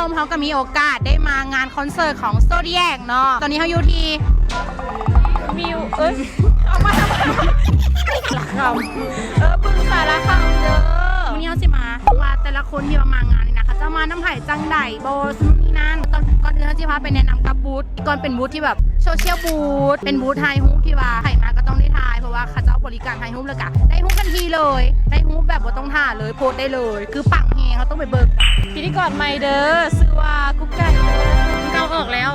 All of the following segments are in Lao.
ເຮົາກໍມີໂອກາດໄດ້ມາງານຄອນເສີດຂອງ Zodiac ເນາະ. ຕອນນີ້ເຮົາຢູ່ທີ່ ມິວ ເອີຍ ເອົາມາ ເອີ ບຶງສາລະຄຳເດີ. ມື້ນີ້ເຮົາຊິມາວ່າແຕ່ລະຄົນທີ່ວ່າມາງານນີ້ນະ ເຂົາເຈົ້າມານຳໃຜ ຈັ່ງໃດ ບໍ່ ນັ້ນ. ກ່ອນ ກ່ອນອື່ນເຮົາຊິພາໄປແນະນຳກັບບູດ ກ່ອນເປັນບູດທີ່ແບບ Social Booth ເປັນບູດຖ່າຍຮູບທີ່ວ່າໃຜມາກໍຕ້ອງໄດ້ຖ່າຍ ເພາະວ່າເຂົາເຈົ້າບໍລິການຖ່າຍຮູບ ແລ້ວກະໄດ້ຮູບທັນທີເລີຍ ໄດ້ຮູບແບບບໍ່ຕ້ອງຖ້າເລີຍ ໂພສໄດ້ເລີຍ ຄືປັງແຮງ ເຮົາຕ້ອງໄປເບິ່ງ. ພິທີກອນໃໝ່ເດີ ຊື່ວ່າກຸກໄກ່ເດີ. ເກົ່າອອກແລ້ວ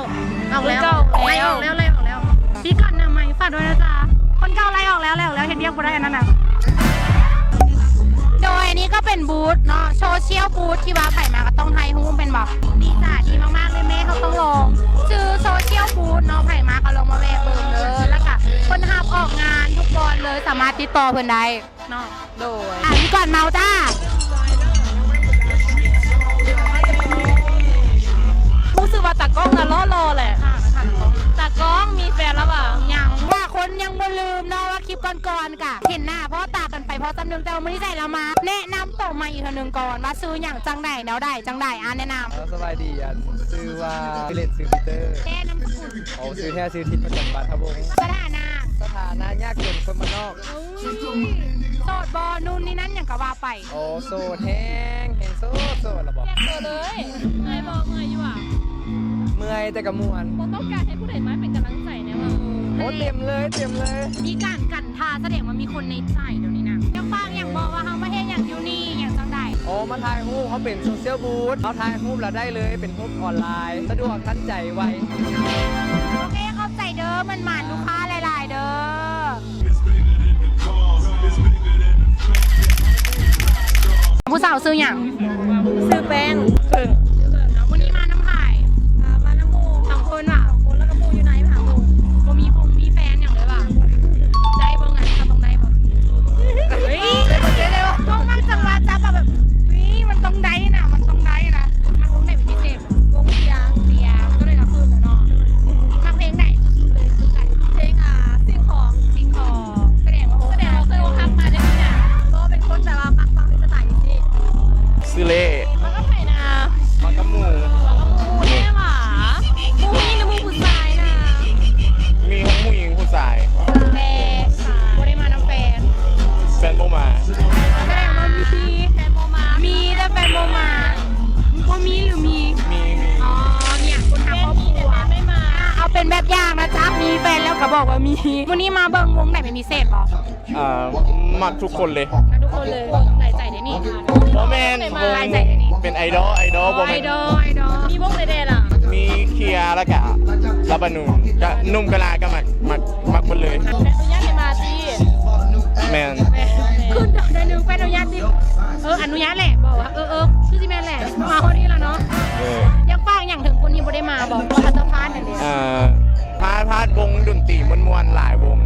ອອກແລ້ວ ເກົ່າອອກແລ້ວ ໄລ່ອອກແລ້ວ ໄລ່ອອກແລ້ວ. ພິທີກອນໜ້າໃໝ່ ຝາກດ້ວຍນະຈ໊ະ. ຄົນເກົ່າໄລ່ອອກແລ້ວ ແລ້ວ ແລ້ວເຮັດວຽກບໍ່ໄດ້ ອັນນັ້ນນະ. ໂດຍອັນນີ້ກໍເປັນບູດເນາະ Social Booth ທີ່ວ່າໃຜມາກໍຕ້ອງຖ່າຍຮູບແມ່ນບໍ່? ດີຈ້າ ດີມາກໆເລີຍແມ່ ເຮົາຕ້ອງລອງ. ຊື່ Social Booth ເນາະ ໃຜມາກໍລອງມາແວະເບິ່ງເດີ ແລ້ວກະເພິ່ນຮັບອອກງານທຸກບ່ອນເລີຍ ສາມາດຕິດຕໍ່ເພິ່ນໄດ້ເນາະ. ໂດຍ ອ່ະ ມີກ່ອນເມົາຈ້າ. ຮູ້ສຶກວ່າຕາກ້ອງນະຫຼໍ່ໆແຫຼະ. ຕາກ້ອງມີແຟນແລ້ວຫວາ? ຍັງ ວ່າຄົນຍັງບໍ່ລືມເນາະ ວ່າຄລິບກ່ອນໆ ກະເຫັນໜ້າພໍ້ຕາກັນໄປພໍ້ສ່ຳໜຶ່ງ ແຕ່ວ່າມື້ນີ້ໃສ່ລາວມາແນະນຳໂຕໃໝ່ອີກເທື່ອໜຶ່ງກ່ອນ ວ່າຊື່ຫຍັງ ຈັ່ງໃດ ແນວໃດ ຈັ່ງໃດ ອ່າ ແນະນຳ. ສະບາຍດີ ອັນ ຊື່ວ່າ ຊື່ເຫຼັ້ນ ຊື່ປີເຕີ. ແທ້ນາມສະກຸນ? ເອົາ ຊື່ແທ້ຊື່ທິດ ປະຈຳບ້ານທະວົງ. ສະຖານະ? ສະຖານະຍາກຈົນຄົນບ້ານນອກ. ໂສດບໍ່? ນູ່ນນີ້ນັ້ນຫຍັງກໍວ່າໄປ. ໂອ້ ໂສດແຮງ ແຮງໂສດ ໂສດລະບໍ? ປ່ຽນໂຕເລີຍ ເມື່ອຍບໍ່? ເມື່ອຍຢູ່ຫວາ? ເມື່ອຍແຕ່ກໍມ່ວນ. ບໍ່ຕ້ອງການໃຫ້ຜູ້ໃດມາເປັນກຳລັງໃຈແນ່ຫວາ? ໂອ້ ເຕັມເລີຍ ເຕັມເລີຍ. ມີການກັນ ຖ້າສະແດງວ່າມີຄົນໃນໃຈດຽວນີ້ນະ. ຢາກຝາກຫຍັງບອກວ່າເຮົາມາເຮັດຫຍັງຢູ່ນີ້ ຫຍັງຈັ່ງໃດ? ອໍ ມາຖ່າຍຮູບ ເຮົາເປັນ Social Booth ເຮົາຖ່າຍຮູບລະໄດ້ເລີຍ ເປັນຮູບອອນລາຍ ສະດວກທັນໃຈໄວ. ໂອເຄ ຂອບໃຈເດີ ໝານໆ ລູກຄ້າຫຼາຍໆເດີ. ຜູ້ສາວຊື່ຫຍັງ? ຊື່ແປ້ງ. ເອີ ມື້ນີ້ມານຳໃຜ? ອ່າ ມານຳໝູ່ ສອງຄົນຫວາ? ສອງຄົນ ແລ້ວກໍໝູ່ຢູ່ໃນ ມາຫາໝູ່. ບໍ່ມີຄົງມີແຟນຫຍັງເລີຍຫວາ? ໄດ້ບໍ່? ງານນີ້ເຮົາຕ້ອງໄດ້ບໍ່? ເຮີ້ຍ ຕ້ອງມັກຈັງຫວະຈັບແບບ ເຮີ້ຍ ມັນຕ້ອງໄດ້ນະ ມັນຕ້ອງໄດ້ນະ. ມັກວົງໃດເປັນພິເສດ? ວົງເຊຍ. ເຊຍ ກໍເລີຍກະຄືນແລ້ວເນາະ. ມັກເພງໃດສຸດໆເລີຍ? ຄືກັນ ເພງ ອ່າ ສິ່ງຂອງ. ສິ່ງຂອງ ສະແດງວ່າ ສະແດງວ່າເຄີຍອົກຫັກມາຈັ່ງຊີ້ນະ. ກໍເປັນຄົນແບບວ່າມັກຟັງເພງສະໄຕຈັ່ງຊີ້. ຊື່ເລ່. ມາກັບໃຜນະ? ມາກັບໝູ່. ມາກັບໝູ່ແທ້ຫວາ? ໝູ່ຍິງຫຼືໝູ່ຜູ້ຊາຍນະ? ມີທັງໝູ່ຍິງຜູ້ຊາຍ. ແຕ່ບໍ່ໄດ້ມານຳແຟນ? ແຟນບໍ່ມາ. ສະແດງວ່າມີ ແຟນບໍ່ມາ. ມີແຕ່ແຟນບໍ່ມາ. ບໍ່ມີຫຼືມີ? ມີ ມີ. ອໍ ເນຍ ຄົນຮັກຄອບຄົວ. ແຟນມີແຕ່ແຟນໄມ່ມາ. ເອົາເປັນແບບຢ່າງນະຈ໊ະ ມີແຟນແລ້ວກໍບອກວ່າມີ. ມື້ນີ້ມາເບິ່ງວົງໃດເປັນພິເສດບໍ່? ອ່າ ມັກທຸກຄົນເລີຍ. ມັກທຸກຄົນເລີຍ. ຫຼາຍໃຈເດ້ນີ້. ບໍ່ແມ່ນ ຫຼາຍໃຈເດ້ນີ້. ເປັນໄອດອລ ໄອດອລ ບໍ່ແມ່ນ. ໄອດອລ ໄອດອລ. ມີວົງໃດແດ່ລະ? ມີເຄຍ ແລ້ວກະລາບານູນ ກະໜຸ່ມກະລາກະມັກ ມັກ ມັກໝົດເລີຍ. ອະນຸຍາດໃຫ້ມາຕິ? ແມ່ນ. ແມ່ນ ແມ່ນ. ຄືດອກໜ້ອຍໜຶ່ງ ແຟນອະນຸຍາດຕິ? ເອີ ອະນຸຍາດແຫຼະ ບອກວ່າ ເອີ ເອີ ຄືຊິແມ່ນແຫຼະ ມາຮອດນີ້ລະເນາະ. ເອີ ຢາກຝາກຫຍັງເຖິງຄົນທີ່ບໍ່ໄດ້ມາບໍ່? ວ່າເຂົາເຈົ້າພາດຫຍັງເດ? ອ່າ ພາດ ພາດວົງດົນຕີມ່ວນໆຫຼາຍວົງ.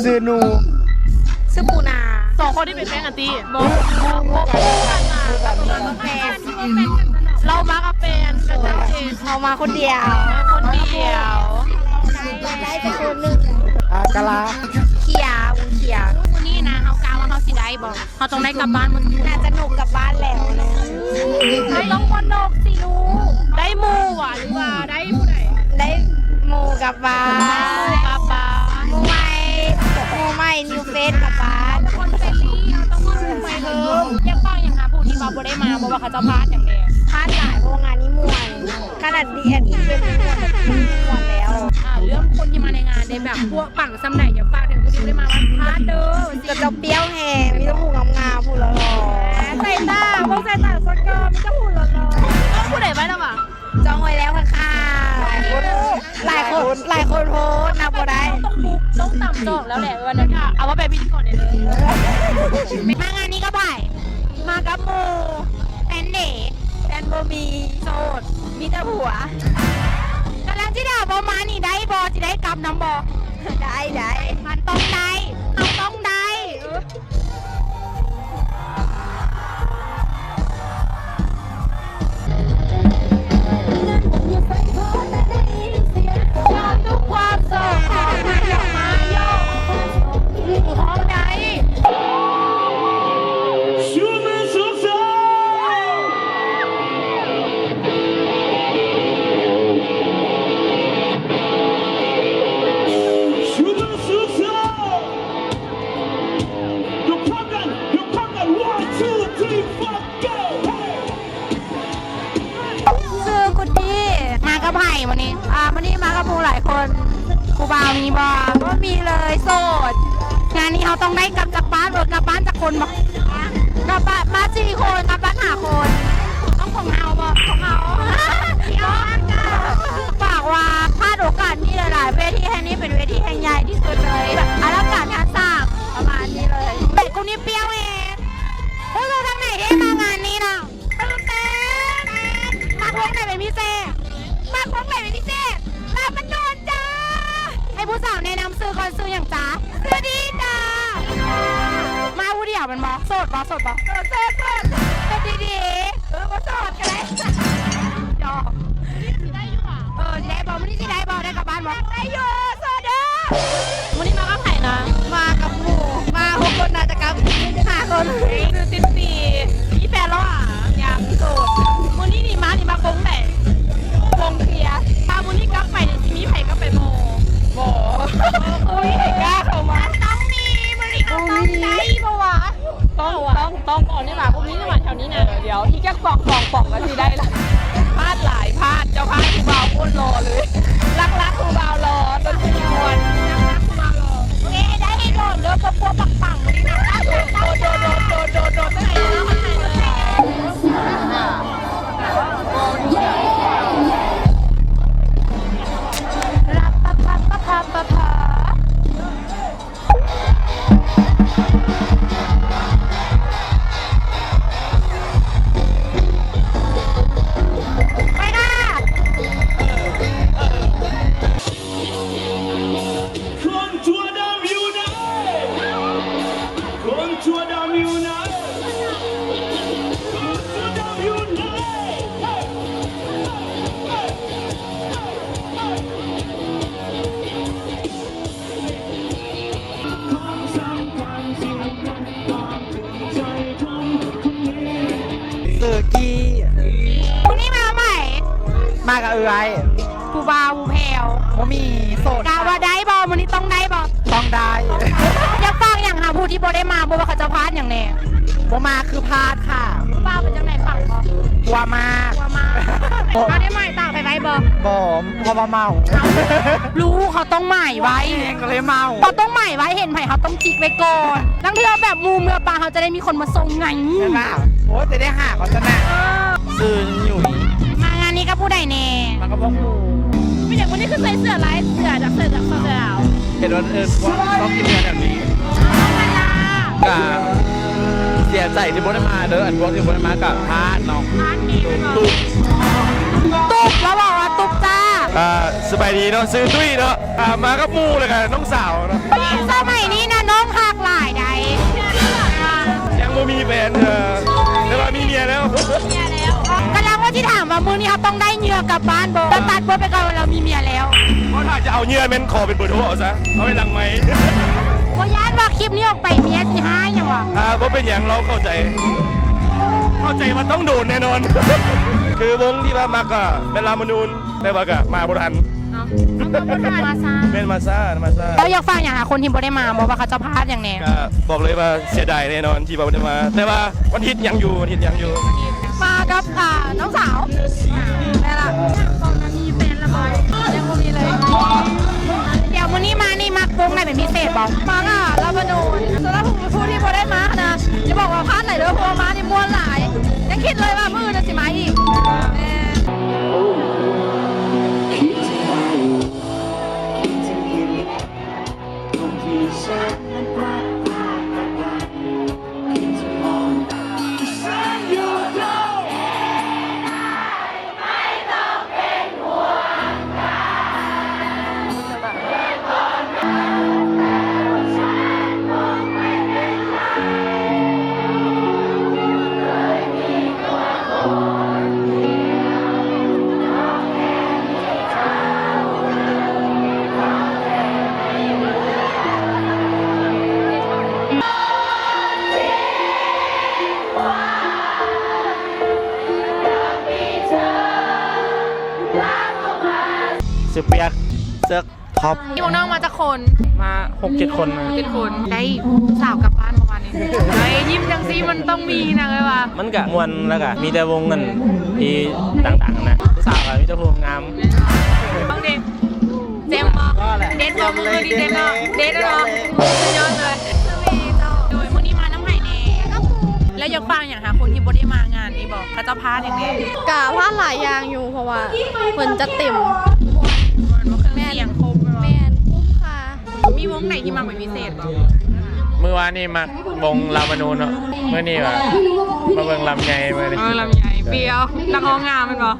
ຊື່ນູ. ຊື່ປູນາ. ສອງຄົນທີ່ເປັນແຟນກັນຕິ? ບໍ່ ບໍ່ ບໍ່ ລາວມາກັບແຟນ ເຂົາເຈົ້າເອງ. ເຮົາມາຄົນດຽວ. ມາຄົນດຽວ. ໄດ້ໄປຄົນໜຶ່ງ. ອາ ກະລາ. ເຄຍ ວົງເຄຍ. ມື້ນີ້ນະ ເຮົາກະວ່າເຮົາຊິໄດ້ບໍ່? ເຮົາຕ້ອງໄດ້ກັບບ້ານໝົດ. ໜ້າຈະໜົກກັບບ້ານແລ້ວ. ເຮົາຕ້ອງບໍ່ໜົກຊິລູກ. ໄດ້ໝູ່ຫວາ ຫຼືວ່າໄດ້ຜູ້ໃດ? ໄດ້ໝູ່ກັບບ້ານ. ໝູ່ກັບບ້ານ. ໝູ່ໃໝ່ ໝູ່ໃໝ່ ນິວເຟສກັບບ້ານ. ເຮົາເປັນຄົນເຟຣນລີ ເຮົາຕ້ອງມີໝູ່ໃໝ່ເພີ່ມ. ຢາກຝາກຫຍັງຫາຜູ້ທີ່ວ່າບໍ່ໄດ້ມາ ບໍ່ວ່າເຂົາເຈົ້າພາດຫຍັງແດ່? ພາດຫຼາຍ ເພາະວ່າງານນີ້ມ່ວນ. ຂະໜາດ ບີເອັມອີ ເປັນໝົດ ໝົດແລ້ວ. ອ່າ ເລື່ອງຄົນທີ່ມາໃນງານເດ ແບບປົວປັງສ່ຳໃດ ຢາກຝາກເຖິງຜູ້ທີ່ບໍ່ໄດ້ມາວ່າພາດເດີ. ເຂົາເຈົ້າປ່ຽວແຮງ ມີແຕ່ຜູ້ງາມໆ ຜູ້ຫຼໍ່ໆ. ສາຍຕາ ເບິ່ງສາຍຕາສັກກ່ອນ ມີແຕ່ຜູ້ຫຼໍ່ໆ. ເອົາ ຜູ້ໃດໄວ້ລະຫວາ? ຈອງໄວ້ແລ້ວຄ່ະ. ຫຼາຍຄົນ ຫຼາຍຄົນໂພດ ນັບບໍ່ໄດ້. ຕ້ອງບຸກ ຕ້ອງຕຳຈອກແລ້ວແຫຼະ ວ່ານັ້ນ. ເອົາວ່າໄປພິທີກອນໄດ້ເລີຍ. ມາງານນີ້ກັບໃຜ? ມາກັບໝູ່. ແຟນເດ? ແຟນບໍ່ມີ. ໂສດ ມີແຕ່ຜົວ. ກຳລັງຊິຖາມວ່າມານີ້ໄດ້ບໍ່? ຊິໄດ້ກັບນຳບໍ່? ໄດ້ ໄດ້. ມັນຕ້ອງໄດ້ ເຮົາຕ້ອງໄດ້. ເອີ. ມື້ນີ້ ອ່າ ມື້ນີ້ມາກັບໝູ່ຫຼາຍຄົນ ຜູ້ບ່າວມີບໍ່? ບໍ່ມີເລີຍ ໂສດ. ງານນີ້ເຮົາຕ້ອງໄດ້ກັບຈາກບ້ານ ເອີ ກັບບ້ານຈັກຄົນບໍ່? ກັບບ້ານມາສີ່ຄົນ ກັບບ້ານຫ້າຄົນ. ຕ້ອງຂອງເຮົາບໍ່? ຂອງເຮົາ. ຝາກວ່າພາດໂອກາດນີ້ຫຼາຍໆ ເວທີແຫ່ງນີ້ເປັນເວທີແຫ່ງໃຫຍ່ທີ່ສຸດເລີຍ ແບບອະລັງການງານສ້າງປະມານນີ້ເລີຍ. ແຕ່ກູນີ້ປ່ຽວເອງ. ໂອ້ຍ ທາງໃດເດ້ມາງານນີ້ນະ? ຕື່ນເຕັ້ນ. ມັກວົງໃດເປັນພິເສດ? ມັກວົງໃດເປັນພິເສດ? ລາມະນູນຈ້າ. ໃຫ້ຜູ້ສາວແນະນຳຊື່ກ່ອນ ຊື່ຫຍັງຈະ? ຊື່ດີຈ້າ. ມາຜູ້ດຽວແມ່ນບໍ່? ໂສດບໍ່? ໂສດບໍ່? ໂສດ ໂສດ ໂສດ. ໂສດດີໆ. ເອີ ບໍ່ໂສດກໍໄດ້. ຢອກ. ໄດ້ຢູ່ຫວາ? ເອີ ຊິໄດ້ບໍ່? ມື້ນີ້ຊິໄດ້ບໍ່? ໄດ້ກັບບ້ານບໍ່? ໄດ້ຢູ່ ໂສດເດີ. ມື້ນີ້ມາກັບໃຜນະ? ມາກັບໝູ່ ມາຫົກຄົນ ໜ້າຈະກັບຫ້າຄົນ. ຊື່ຕິດຕີ. ມີແຟນແລ້ວຫວາ? ຍັງ ໂສດ. ມື້ນີ້ນີ້ມານີ້ມັກວົງໃດ? ວົງເຄຍ. ຖ້າມື້ນີ້ກັບໄປນີ້ຊິມີໃຜກັບໄປບໍ່? ບໍ່ ບໍ່ມີໃຜກ້າເຂົ້າມາ. ຕ້ອງມີ ມື້ນີ້ກໍຕ້ອງໄດ້ບໍ່ວະ? ຕ້ອງ ຕ້ອງ ຕ້ອງ ບໍ່ມີນີ້ຫວ່າ ບໍ່ມີນີ້ຫວ່າແຖວນີ້ນະ. ດຽວອີກຈັກສອງສາມປ່ອງກໍຊິໄດ້ລະ. ພາດຫຼາຍ ພາດ ເຈົ້າພາດຜູ້ບ່າວໂຄດຫຼໍ່ເລີຍ. ລັກໆຜູ້ບ່າວຫຼໍ່ ຕົ້ນທີ່ມ່ວນ. ໂອເຄ ໄດ້ໃຫ້ໂດນເດີ ພວກປັງໆ ມື້ນີ້ນະ. ໂດນ ໂດນ ໂດນ ໂດນ ໂດນ ໂດນ. ໄປຄ່ະ. ຄົນທົ່ວດຳຢູ່ໃນ ຄົນທົ່ວດຳຢູ່ໃນ ຄົນທົ່ວດຳຢູ່ໃນ. ເຊີກີ້. ມື້ນີ້ມາໃໝ່? ມາກັບເອື້ອຍ. ຜູ້ບ່າວຜູ້ແພ້ວ? ບໍ່ມີ ໂສດ. ກະວ່າໄດ້ບໍ່? ມື້ນີ້ຕ້ອງໄດ້ບໍ່? ຕ້ອງໄດ້. ຢາກຝາກຫຍັງຫາຜູ້ທີ່ບໍ່ໄດ້ມາ ບໍ່ວ່າເຂົາເຈົ້າພາດຫຍັງແດ່? ບໍ່ມາຄືພາດຄ່ະ. ຜູ້ບ່າວເປັນຈັ່ງໃດ ປັງບໍ່? ປົວມາກ ປົວມາກ. ເຮົາໄດ້ໝາຍຕາໄປໄວ້ບໍ່? ບໍ່ ເພາະວ່າເມົາ. ເອົ້າ ຮູ້ ເຮົາຕ້ອງໝາຍໄວ້. ແມ່ນ ກໍເລີຍເມົາ. ເຮົາຕ້ອງໝາຍໄວ້ ເຫັນໃຜເຮົາຕ້ອງຈິກໄວ້ກ່ອນ. ລາງເທື່ອແບບໝູ່ເມືອປາ ເຮົາຈະໄດ້ມີຄົນມາສົ່ງໄງ. ແມ່ນບໍ່? ໂອ້ຍ ຈະໄດ້ຫາເຂົາຊະນະ. ເອີ ຊື່ຫຍຸ້ຍ. ມາງານນີ້ກັບຜູ້ໃດແດ່? ມາກັບພວກໝູ່. ເປັນຫຍັງມື້ນີ້ຄືໃສ່ເສື້ອລາຍເສື້ອ ຈາກເສື້ອ ຈາກເສື້ອລາວ? ເຫັນວ່າ ເອີ ພວກຊອບກິນເຮືອແຖວນີ້. ກະເສຍໃຈທີ່ບໍ່ໄດ້ມາເດີ ອັນພວກທີ່ບໍ່ໄດ້ມາກະພາດເນາະ. ພາດແຮງເນາະ. ຕຸບ ຕຸບ ລາວບອກວ່າຕຸບຈ້າ. ອ່າ ສະບາຍດີເນາະ ຊື່ຕຸ້ຍເນາະ. ອ່າ ມາກັບໝູ່ແລ້ວກະນ້ອງສາວເນາະ. ຜູ້ຍິງສະໄໝນີ້ນະ ນ້ອງຮັກຫຼາຍໃດ໋. ຍັງບໍ່ມີແຟນເທື່ອ ແຕ່ວ່າມີເມຍແລ້ວ. ກຳລັງວ່າຊິຖາມວ່າມື້ນີ້ເຮົາຕ້ອງໄດ້ເຫຍື່ອກັບບ້ານບໍ່? ແລ້ວຕັດບົດໄປກ່ອນວ່າລາວມີເມຍແລ້ວ. ບໍ່ ຖ້າຈະເອົາເຫຍື່ອແມ່ນຂໍເປັນເບີໂທເອົາຊະ ເອົາໄວ້ຫຼັງໄມ. ບໍ່ຢ້ານວ່າຄລິບນີ້ອອກໄປເມຍຊິຮ້າຍຫຍັງຫວາ? ອ່າ ບໍ່ເປັນຫຍັງ ລາວເຂົ້າໃຈ ເຂົ້າໃຈວ່າຕ້ອງໂດນແນ່ນອນ. ຄືວົງທີ່ວ່າມັກກະແມ່ນລາມະນູນ ແຕ່ວ່າກະມາບໍ່ທັນ. ເອົ້າ ມາຊ້າ. ແມ່ນມາຊ້າ ມາຊ້າ. ເຈົ້າຢາກຝາກຫຍັງຫາຄົນທີ່ບໍ່ໄດ້ມາບໍ່ ວ່າເຂົາເຈົ້າພາດຫຍັງແດ່? ກະບອກເລີຍວ່າເສຍດາຍແນ່ນອນທີ່ວ່າບໍ່ໄດ້ມາ ແຕ່ວ່າວັນທິດຍັງຢູ່ ວັນທິດຍັງຢູ່. ມາກັບ ອ່າ ນ້ອງສາວ. ແມ່ນລະ. ມີແຟນລະບໍ່? ຍັງບໍ່ມີເລີຍ. ດຽວມື້ນີ້ມານີ້ມັກວົງໃດເປັນພິເສດບໍ່? ມັກ ອ່າ ລາມະນູນ. ສຳລັບຜູ້ທີ່ບໍ່ໄດ້ມານະ ຈະບອກວ່າພາດຫຼາຍເດີ ເພາະວ່າມານີ້ມ່ວນຫຼາຍ. ຍັງຄິດເລີຍວ່າມື້ອື່ນຊິມາອີກ. ແມ່ນ. ຊື່ປຽກ ເສິກ ທັອບ. ມີພວກນ້ອງມາຈັກຄົນ? ມາຫົກເຈັດຄົນ. ເຈັດຄົນ. ໄດ້ສາວກັບບ້ານປະມານ ໄອ້ຍິ້ມຈັ່ງຊີ້ມັນຕ້ອງມີນະ ເອີຍວ່າ ມັນກະມ່ວນ ແລ້ວກະມີແຕ່ວົງອັນທີ່ດັງໆນະ ຜູ້ສາວກະມີແຕ່ຜູ້ງາມ. ເບິ່ງເດ ແຈ່ມບໍ່? ເດັດບໍ່? ມື້ນີ້ເດັດເນາະ ເດັດເນາະ ສຸດຍອດເລີຍ. ໂດຍ ມື້ນີ້ມານຳໃຜແດ່? ແລ້ວຢາກຝາກຫຍັງຫາຄົນທີ່ບໍ່ໄດ້ມາງານນີ້ບໍ່? ເຂົາເຈົ້າພາດຫຍັງແດ່? ກະພາດຫຼາຍຢ່າງຢູ່ ເພາະວ່າເພິ່ນຈັດເຕັມ. ແມ່ນ ເຄື່ອງສຽງຄົບແມ່ນບໍ່? ແມ່ນ ຄຸ້ມຄ່າ. ມີວົງໃດທີ່ມັກເປັນພິເສດບໍ່? ມື້ວານນີ້ມັກວົງລາວມະນູນເນາະ ມື້ນີ້ວ່າມາເບິ່ງລຳໄຍມື້ນີ້. ເອີ ລຳໄຍ ປ່ຽວ ນັກຮ້ອງງາມແມ່ນບໍ່?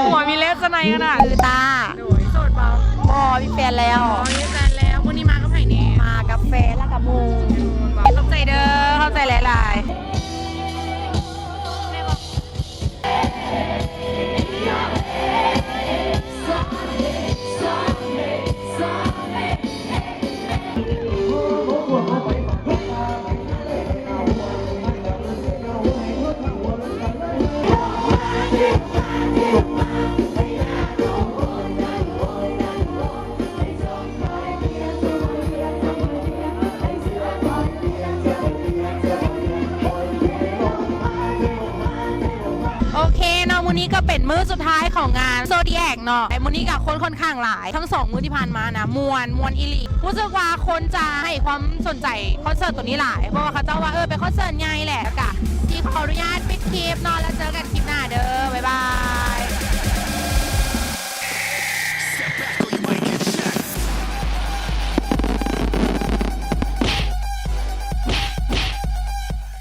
ຫົວມີເລັບຊະໃນຂະໜາດ. ຄືຕາ ໂດຍ ໂສດບໍ່? ບໍ່ ມີແຟນແລ້ວ. ອໍ ມີແຟນແລ້ວ. ມື້ນີ້ມາກັບໃຜແດ່? ມາກັບແຟນ ແລ້ວກະໝູ່. ຂອບໃຈເດີ ຂອບໃຈຫຼາຍໆ. ໂອເຄເນາະ ມື້ນີ້ກໍເປັນມື້ສຸດທ້າຍຂອງງານ Zodiac ເນາະ ແລະ ມື້ນີ້ກໍຄົນຂ້ອນຂ້າງຫຼາຍ ທັງສອງມື້ທີ່ຜ່ານມານະ ມ່ວນ ມ່ວນອີ່ຫຼີ. ຮູ້ສຶກວ່າຄົນຈະໃຫ້ຄວາມສົນໃຈຄອນເສີດໂຕນີ້ຫຼາຍ ເພາະວ່າເຂົາເຈົ້າວ່າ ເອີ ເປັນຄອນເສີດໃຫຍ່ແຫຼະ. ແລ້ວກະຊິຂໍອະນຸຍາດປິດຄລິບເນາະ ແລ້ວເຈີກັນຄລິບໜ້າເດີ.